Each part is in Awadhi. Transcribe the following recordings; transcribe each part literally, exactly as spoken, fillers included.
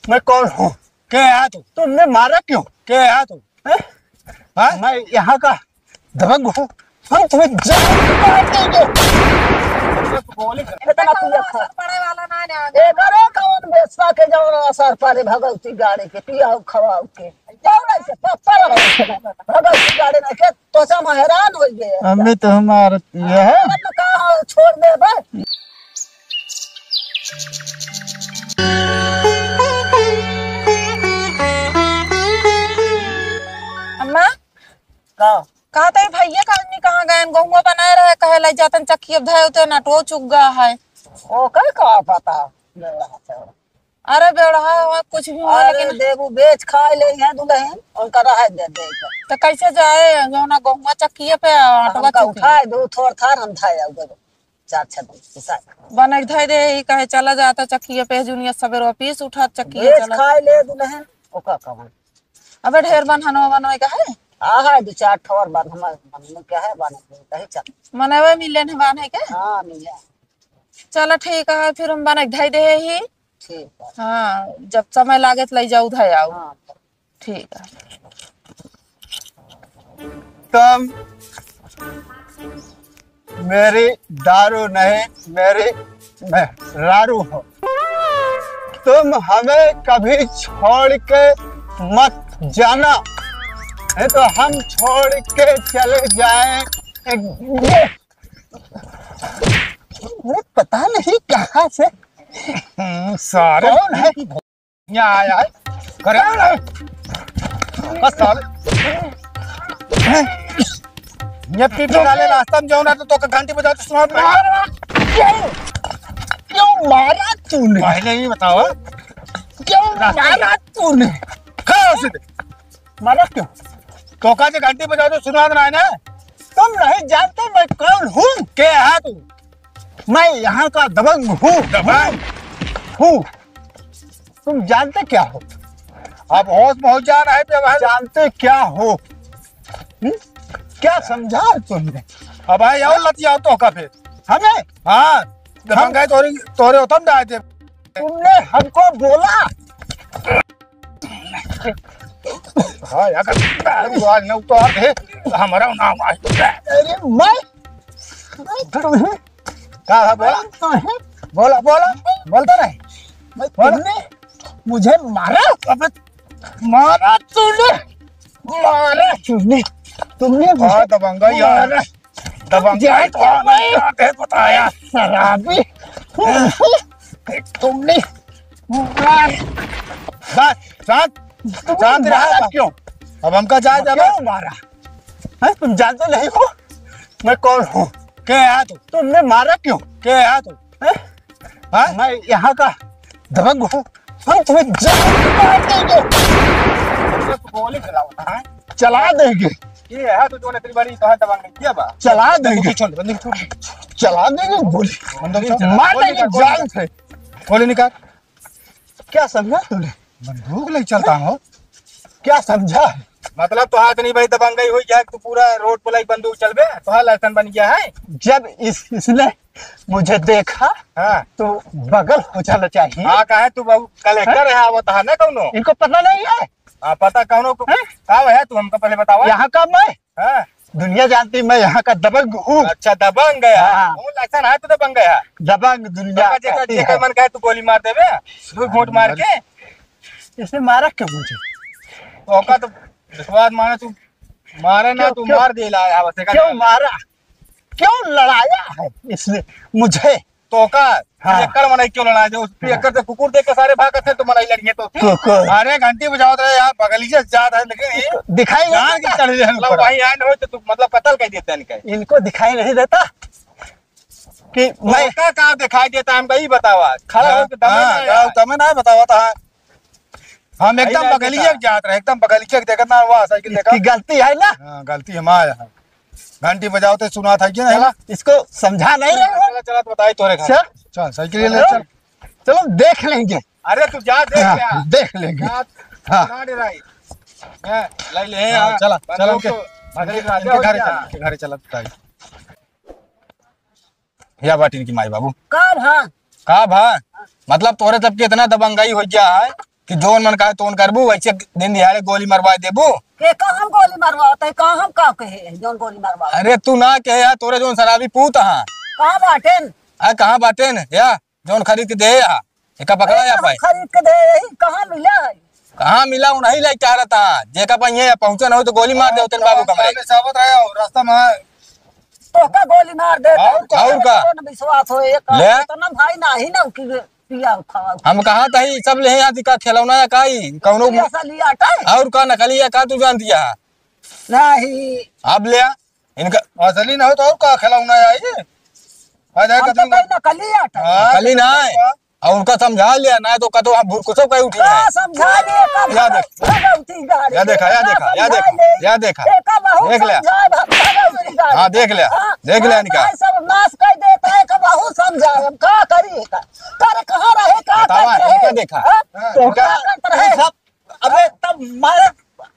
मैं कौन हूँ? के है तू? तुमने मारा क्यों? के है तू? हैं? हाँ? मैं यहाँ का दबंग हूँ। हम तुम्हें जान से मार देंगे। गोली इतना पिया खा। असर पड़े वाला ना, ना। ए, करो कौन बेचता के जाओ ना असर पड़े भगवती गाड़ी के, पियाओ खवाओ के। जाओ ना इसे, प-, पर भगवती गाड़ी ना के, तो से हम हैरान हो गए। अम्मी तो हमार ये है। अब तो का हो, छोड़ दे बे। अम्मा, का? का तई भैया का आदमी कहाँ गए? गहुआ बनाए रहे, कहे लाई जातन चक्की अब धए उते नटवो चुक गया है। ओकर का पता? अरे बेवड़हा हुआ कुछ भी हुआ, अरे लेकिन देबू बेच खाए ले हैं दुल्हन, उनका रहे दे दे। तो कैसे जाए जो ना गहुआ चक्की पे आटवा हमका चुकी? उठाए दो थोड़ थार हम धाए आऊ देबो। चार छह दिन के साथ। बना के धइ दे, ई कहे चला जाता चक्किया पे, जूनियर सवेरे ऑफिस उठा चक्किया बेच चला। खाए ले दुल्हन, ओका कवन? अबे ढेर बन्हनवा बनवे का है? आ है, दो चार ठो और बन्हनवा बनवे का है, बना के कहीं चल। मनवे मिले न बान्हे के? हाँ, मिले। चला ठीक है, फिर हम बना के धइ दे ही। ठीक है। हाँ, जब समय लागे तो ले जाऊ, धइ आऊ। हाँ। ठीक है। तुम मेरी दारू नहीं, मेरी मेहरारू हो। तुम हमें कभी छोड़ के मत जाना, नहीं तो हम छोड़ के चले जाएंगे। अरे, पता नहीं कहाँ से हम्म, सारे कौन है? यहाँ आया है। करे ना। बस साले। ये पीपी वाले रास्ता में जाओ ना तो, तो घंटी बजाओ तो सुना। क्यों? क्यों मारा तूने? पहले ही बताओ। क्यों मारा तूने? खड़ा हो सीधे। मारा क्यों? तोका जे घंटी बजाओ तो सुना ना है ना? तुम नहीं जानते मैं कौन हूँ? के है तू? मैं यहाँ का दबंग हूँ। दबंग? हूँ। तुम जानते क्या हो? अब होश में हो जा रहा है, जब है। जानते क्या हो? हम्म? क्या समझा है तुमने? अब भाई, और लतियाओ तो का फिर? हमें? हाँ, दबंग हम है तोरे, तोरे उतम डाल दे। तुमने हमको बोला। हाँ, अगर दारू आज न उतार दे, तो हमारा नाम आज। अरे, मैं, मैं तुम्हें का है, बोला? मैं तुम्हें बोला, बोला, बोलता नहीं। मैं बोला। तुमने मुझे मारा? अबे, मारा तूने, मारा तूने, तुमने मुझे हाँ, दबंगा यार। मारा। दबंगा जाए तो तो मैं आके बताया। शराबी। तुमने बस, शांत, तुमने शांत रहा मारा था। क्यों? अब हमका जाए देबा? क्यों मारा? हैं? तुम जानते नहीं हो मैं कौन हूँ? के है तू? तुमने मारा क्यों? के है तू? हैं? हाँ? मैं यहाँ का दबंग हूँ। हम तुम्हें जान से मार देंगे। तो गोली चलाओ, हाँ? चला देंगे। ये है तो जो इतनी बड़ी तो है दबंग, ये बा। चला देंगे। बंदूक छोड़, बंदूक छोड़। चला देंगे गोली। बंदूक छोड़। मार गोली देंगे निकाल, जान से। गोली निकाल। क्या समझा तूने? बंदूक ले चलता हूँ। क्या समझा? मतलब तो हाथ नहीं भाई दबंगई हुई क्या? तू पूरा रोड पर लाइक बंदूक चलबे? तो हाँ लाइसेंस बन गया है। जब इस, इसने मुझे देखा हाँ। तो बगल हो जाना चाहिए। हाँ, काहे तू बाबू कलेक्टर है, आवत है ना कौनो? इनको पता नहीं है? हाँ, पता कौनो को, हैं? का है तू हमको पहले बतावा। यहाँ का मैं? हाँ। दुनिया जानती मैं यहाँ का दबंग हूँ। अच्छा, दबंग है। हाँ। कौन लाइसेंस है तो दबंग है? दबंग दुनिया तो का जेकर, कहती जेकर है। मन कहे तू गोली मार देबे, दू घूंट मार के। इसने मारा क्यों मुझे? ओका तो विश्वास माने तू मारे ना, क्यों, तू क्यों? मार दे ला, बस एक क्यों आदमी। मारा? क्यों लड़ाया है इसने मुझे? तो का? हाँ। पियक्कड़ मनई क्यों लड़ाए? जो उस पियक्कड़ से कुकुर देख के सारे भागत हैं, तो मनई लड़िए तो फिर। कुकुर। अरे घंटी बजावत रहे यार, बगलिया से जात है, लेकिन ये दिखाई नहीं जान के देता। चढ़ रहे हैं मतलब ऊपर। वहीं आए न हो तो तू मतलब कत्ल कर देता इनका। इनको दिखाई नहीं देता कि तो मैं का, का दिखाई देता है हमका, ई बतावा। खड़ा हाँ, होके दमे हाँ, ना का यार। दमे ना बतावा था। हम एकदम नहीं बगलिया देता। के जात रहे, एकदम बगलिया के देखत ना हुआ, साइकिल देखा। इसकी गलती है ना? हाँ, गलती हमारा है। घंटी बजाओ तो सुना था कि नहीं? चला, इसको समझा नहीं रहे हो? चला, चला, तो बताई तोरे घर। चल। चल, साइकिल ले चलो, चल। चलो, देख लेंगे। अरे, तू जा, देख हाँ, ले। देख लेंगे। जा, हाँ। ना डराई। हैं, ले ले, हाँ, हाँ। चला, बंदूक चला उनके, तो, बंदूक उनके, राजा उनके हो घरे गया। चला, उनके घरे चला, बताई। या बाटिन की माई बाबू। का भा? का भा? मतलब तोरे तब के इतना दबंगई हो गया है, कि जौन मन कहे तौन करबू, वैसे दिन दिहाड़े गोली मरवा देबू। के का हम गोली मरवावत है, का हम का कहे है, जौन गोली मरवावत? अरे तू ना कहे है, तोरे जौन शराबी पूत हाँ। कहाँ बाटेन? आ, कहाँ बाटेन? या, जौन खरीद के दे हा, एका पकड़ा या पाए। खरीद के दे, यही कहाँ मिला है? कहाँ मिला, उन्हीं लाइक चाह रहा था, जेका पाइए या पहुँचा ना हो तो गोली मार दे होते बाबू कमरे। सामने साबत रहे हो, रास्ता में है। तोका गोली मार दे, और का? और का? कौन विश्वास हो, एक ले? इतना भाई नाही ना कि पिया खावा। हम कहा था ही सब ले यहाँ दिखा खिलौना या काई, कौनो पिया सा लिया टाई? और का नकली या का तू जान दिया? नहीं। अब ले आ, इनका असली ना हो तो और का खिलौना या ये? आ जाए हम तो कतरी कहीं नकली या टाई। हाँ, नकली ना है। और उनका समझा लिया, ना तो कतो हम भूत को सब कहीं उठी का है। समझा लिए, का या देख। भगवती गाड़ी। या देखा, या का देखा, या देखा, समझा ले? या देखा। एका बहुत देख लिया। समझाए, भगवती गाड़ी। हाँ, देख लिया। हाँ, देख लिया इनका। भाई सब नाश कर देता है, का बहुत समझाए, हम का करी का? कर कहाँ रहे, का बतावा, करते इनका हैं? देखा। हाँ? तो इनका क्या करते रहे? सब, अबे तब मारे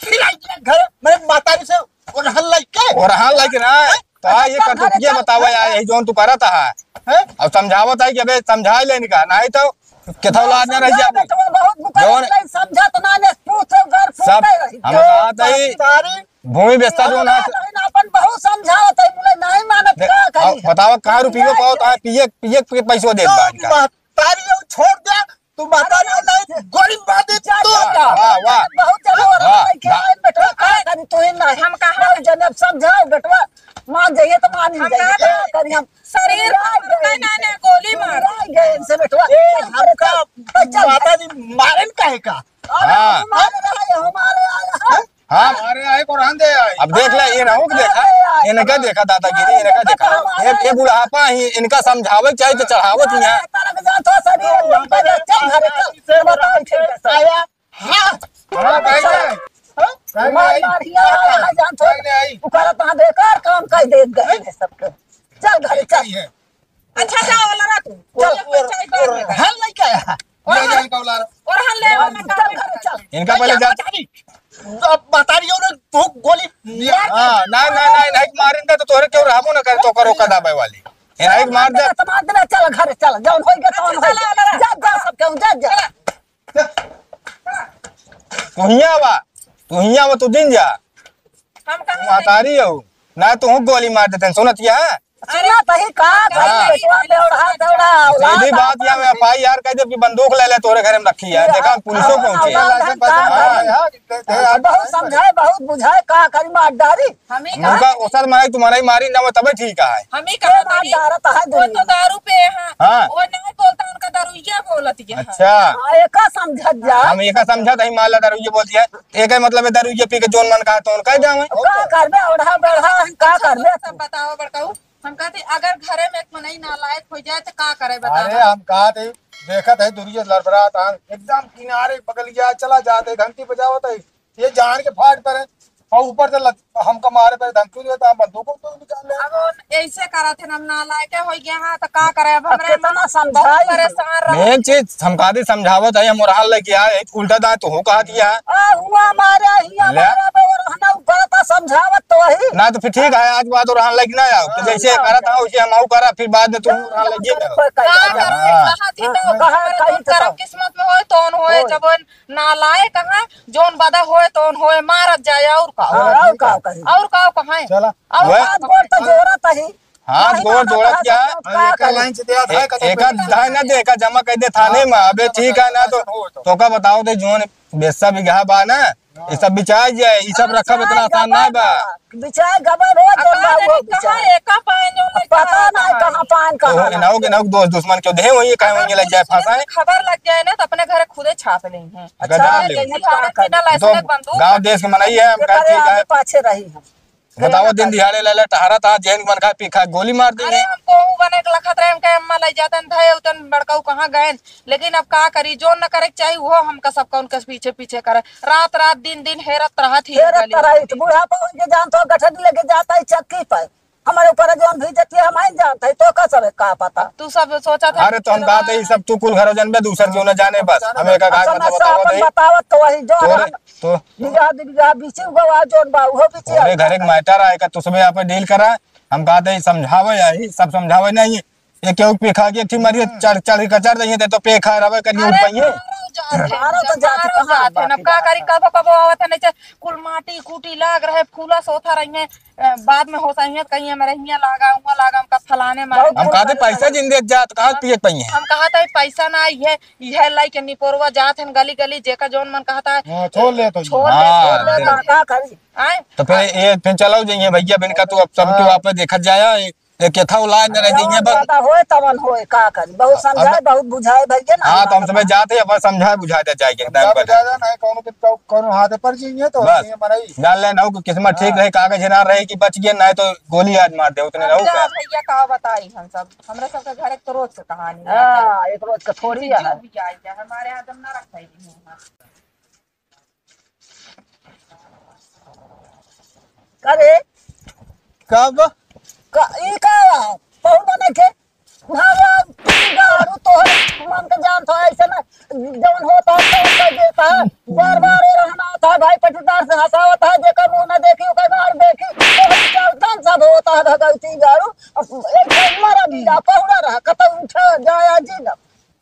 फिर आई के घर, मेरे मातारी से ओरहन लाइक के? ओरहन लाइक ना। तो आ, ये सब घरे करतुतिया चल। बतावा यार, यही जौन तू करत है। हैं? और समझावत है कि अबे समझा ले इनका, नहीं तो केथा औलाद ना रह जाबू। बेटवा बहुत बुखार जौन है, समझत ना ने, पूछ घर सब फूटे रही। हम बात है, सारी भूमि बेचता जौन है। अपन बहुत समझावत है, बोले नहीं मानत, देख, का करी? बतावा कहाँ रुपये पावत है, पिए, पिए के पैसो देत बा इनका। महतारी छोड़ दे, तू महतारी नहीं, गोली मार दे, जा, तू जा, जा। वाह, वाह। बहुत जरूर वाह, है कि वाह। आए बेटवा, का करी तू ही नहीं। हम कहाँ बहुत जने अब समझाओ बेटवा, मान जाइए तो मान ही हम जाइए, कहाँ का करी हम? शरीर फूल गए, ना, ना, गोली मार। फूल गए इनसे बेटवा। ए, हमका तो चल। माता जी मारन काहे का? अरे हाँ। हमारे आए, हमारे आए, हाँ। हाँ। अरे आए को रहन दे आए। अब देख ले, ये रहू के देखा, इनका देखा दादागिरी, इनका देखा। ये, ये बुढ़ापा ही इनका समझावे के चाही तो चढ़ावत ही है। तरक जा तो शरीर एकदम पहले चल घरे चल। बताओ ठीक है सर। आया। हाँ। हाँ, भाई चल। ने। हाँ? भाई मार ने। मार हिया आया है जान तो। भाई ने आई। तू करत हाँ बेकार काम कर दे गए हैं सबके। चल घरे चल। सही है। अच्छा, जा वाला रहा तू। चल, चल, कोई चाय कर ले। हल नहीं क्या है? और ले हल, जाने का वाला रहा। और हल ले, और हल चल, चल, चल। इनका पहले जा। अब बता रही हो ना, तू गोली मार। हाँ, नहीं, नहीं, नहीं, नहीं, मारेंगे तो तोहरे क्यों रहबो ना करे, तो करो का दाबे वाली। ये नहीं मार दे। तो मार दे, चल घर, चल, जौन होई गया, तौन होई गया। जा, जा, सब क्यों, जा, जा। तू हियाँ बा, तू हियाँ बा, तू दिन जा। हम कहाँ तू महतारी हो, ना तू गोली मार देते, सुनत क्या है? सुना तही का, हाँ। कहीं बेटवा बेवड़ा, बेवड़ा, औलाद सीधी बात या आपन। एफ आई आर कह दे कि बंदूक ले ले, तोरे घरे में रखी है। देखा, हम पुलिसों पहुंचे। औलाद हम का हाँ। करी? बहुत समझाए, बहुत बुझाए, का करी, मार डारी। हम ही उनका कहा ओसर मारे, तुम्हारा ही मारी ना, वो तबे ठीक है। हम ही कहा मार तारी, डारत है वो दुनिया। तो दारू पे है। हाँ। वो नहीं बोलता, उनका दारुइया बोलत ये है। अच्छा। हाँ, एका समझत जा। हम एका समझत है, माला दारुइया बोलती है। एका मतलब है दारुइया पी के जोन मन कहा तो उनका जावे। का करबे, औढ़ा बेढ़ा, हम का करबे? सब बताओ बड़काऊ। हम कहते, अगर घरे में एक मनई नालायक हो जाए, तो का करे, बतावा? अरे, हम कहते, देखत है, दुरिये लड़बड़ात आन, एकदम किनारे बगलिया चला जाते, घंटी बजावत है, ये जान के फाट पड़े, और ऊपर से लत-, हमका मारे पे धमकी देता, हम बंदूक उंदूक निकाल ले। अब वो ऐसे करत है, हम नालायक हो गया, हाँ, तो का करे, अब अब हमरे कितना बहुत समझाई? परेशान रहो। मेन चीज, हम कहते समझावत है, हम ओरहन लेके आए, उल्टा दाएं तो हो कहा दिया। आ, हुआ मारे, हिया ले। मारे, अब ओरहना ऊपर था, समझावत तो वही। ना तो फिर ठीक है, आज बाद ओरहन लेके ना आओ। तो हाँ, जैसे हाँ। करत था, वैसे हम आऊ करा, फिर बाद में तू ओरहन लेके का जाओ। करे, हाँ। कहा थी तो, हाँ। कहा, कहा थी तो। करम किस्मत में होए, तौन होए, होए। जब नालायक कहाँ, जौन बदा होए, तौन होए, मारत जाए, और का? और और का कही? और का कहे? चला। और वह का हाथ गोड़ तो जोड़त ही। हाथ नहीं गोड़ मानत जोड़त है, क्या? सब का एक करी? लाइन से दिया था, ए-, कतई एका पे। धाय ना दे, एका जमा कर दे थाने हाँ, में। अबे हाँ, ठीक है ना, तो, हाँ, तो का बताओ दे, जोन बेस्सा बिगहा बा ना, हाँ। ये सब बिचाई जाए, ये सब रखब इतना आसान ना बा। बिचाई गबे रोज अब जोन बा, वो बिचाई। एका पाए जोन अब पता नहीं कहाँ पाए, कहाँ पाए, तो कहाँ ना। इनाऊ के, इनाऊ के दोस्त दुश्मन क्यों दे, वही कहे, वही लग जाए, फंसाए। खबर लग जाए ना, तो अपने घरे खुदे छाप लेंगे। अच्छा, डाल ले। लेकिन ये का करे? तो गाँव देश के मनई है, हम ये कहे करे, ठीक है। आगे पाछे रही हम। बताओ, दिन दिहाड़े ले ले टहरत हा, जेन मन खाए पी खाए गोली मार दी। अरे, हम कोहू बने के लखत रहे, हम कहे, "अम्मा, ले जातन धए, उतन बड़काऊ कहाँ गएन?" लेकिन अब का करी, जोन न करे के चाही, वो हमका सब कौन के पीछे पीछे करे। रात रात, दिन दिन हेरत रहत ही हेरत गली। रहत, बुढ़ापा होइके जान तो गठरी लेके जाता ही चक्की पे। हमारे ऊपर जोन भी जतिया, हम ही जानते ही, तो का सब का पता। तू सब सोचा था अरे, तो हम कहते ही सब तू कुल घर जनबे, दूसर जो न जाने, बस। हमें का अच्छा, गाय मैं मतलब सब बतावत अपन है। बतावत तो वही, जो तोरे, हम तो बीघा, बीघा, बीसी उगवा, जोन बा, उहो बीसी तोरे आता। घरे के मैटर आए का, तुसबे यहाँ पे डील करा। हम कहते ही समझावे आई, सब समझावे नहीं। ये क्यों पेखा के एक ठे मरिए, हम्म। चढ़, चढ़ के कचर दइए, ते तो पेखा रवे करिए, उठ अरे पाइए। मारो, जात है, मारो तो जात, मारो कहाँ जात है, ना बाकी का बात करी, है। कबो कबो आवत है, नहीं चाहे कुल माटी कूटी लाग रहे, फूला सोथा रही है, अ, बाद में होता ही है, कहीं हमारे हियाँ लागा, हुआँ लागा, हमका फलाने मारे। बहुत हम कहते फूल पैसा जिन देख जात, कहाँ पिए के पइहें? हम कहत है पैसा ना आई है, यह लाई के निपोरवा जात है गली गली, जेका जौन मन कहत है, हाँ, छोड़ ले तो छोड़ ले, हाँ, छोड़ ले, दे। का, का करी? आए? तो फिर ये, फिर चलो जाइए भैया, बिन का तू अब सब हाँ। तू आप देखत जाया, एक, एक था उलाद न रह जाइए, बस। ज्यादा होए, तवन होए, का करी? बहुत अब समझाए, बहुत बुझाए भैया ना, हाँ, तो हम ना समझ जाते हैं, अपन समझाए बुझाए दे जाएंगे, हम एकदम ज्यादा, बता। ज्यादा नहीं, कौनो दिन कौ-, कौनो हाथ पर जाइए तो बस। ये मनई। जान ले, नहु कि किस्मत ठीक हाँ। रहे, कागज ना रहे कि बच गए, नहीं तो गोली आज मार दे, उतने अब नहु जा का। भैया का बताई हम सब, हमरा सबके घर एक तो रोज के कहानी है। हाँ, एक रोज का थोड़ी जो है। भी आई है, हमारे यहाँ जब ना रखा ही नहीं है। का रे? का बा? का, ई का बा? पहुना नइखे? भगवती गाड़ू तोहर मन के जानत हो, ऐसे ना, जौन होता है, तौन कर देता है। बार बार ये रहना होता है, भाई पटीदार से हंसावत है, जेकर मुंह ना देखी, ओकर गाड़ देखी। तोहर चलतन सब होता है, भगवती गाड़ू। अब एक बार मरा भी जा, पहुना रहा, कतौ उठा जाया जी ना।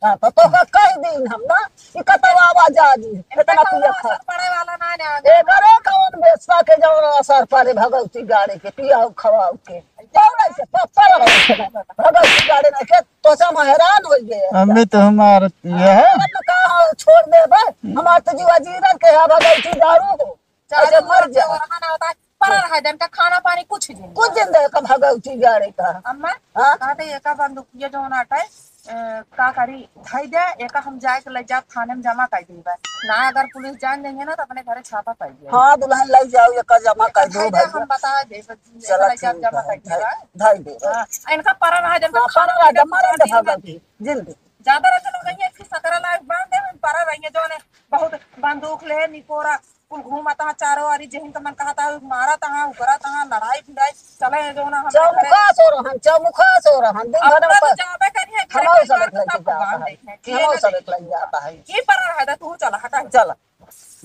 हाँ, तो तोहका कह दीन हम ना कि कतौ आवा जा जी, इतना इतना पिया कौनो खा। असर पड़े वाला ना है आगे। एकरे कौन बेसवा के जौन असर पड़े भगवती गाड़े के, पियाऊ खवाऊ के। कौन ऐसे पत्थर रहे थे ना, भगवती गाड़े ना के, तो से हम हैरान हो गए। अम्मी तो हमार ये है। अरे तो का हो, छोड़ दे बे, हमार तो जीवा जीवन के है भगवती गाड़ू को। चाहे ऐसे जो मर मर जा। जाओ, रहना होता है, परा रहा, जन का खाना पानी कुछ जिन कुछ दे। जिन दे का भगवती गाड़े का। अम्मा, हाँ? कहते एका बंदूकिया जौन आटा है, अ, का करी, धई दे, एका हम जाए के ले जाब, थाने में जमा कर देबे। ना अगर पुलिस जान जाइए ना, तो अपने घरे छापा पाइए। हाँ, दुल्हन ले जाओ, एका जमा कर दो धई दे, भैया। हम बता दे, चलो, एका ले जाब, ठीक जमा है, कर देबे। धई, धई दे। हाँ, इनका परा रहा, जन का हाँ, खाना परा रहा, पीना जमा रहा, दुकान जमा देबे। कर दे, जिंदगी। ज्यादा रहते लोग, ये फिर सकरा लायक बांध दे, परा रहिए, जौन है, बहुत बंदूक ले, निकोरा, कुल घूमत हाँ चारों ओरी, जेहिन के मन कहत हाँ, मारत हाँ, उगरत हाँ, लड़ाई भिड़ाई चले हैं, जौन हम चौमुखा सो रहन, चौमुखा सो रहन, दिन अब भर में तो पर जाबे करिए, घरे हमारे परिवार सब के लग सब जाता भगवान है, देखे, हमारे ये सब नहीं लग जाता है। ये पर रह जा, तू चला, हटा। चला,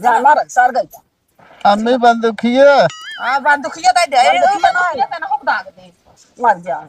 जा मार, सर गई। अम्मी बंदूकिया। हाँ, बंदूकिया दे दे, बंदूकिया बंदूकिया ना। दे ना, हुक दाग दे। मर जा।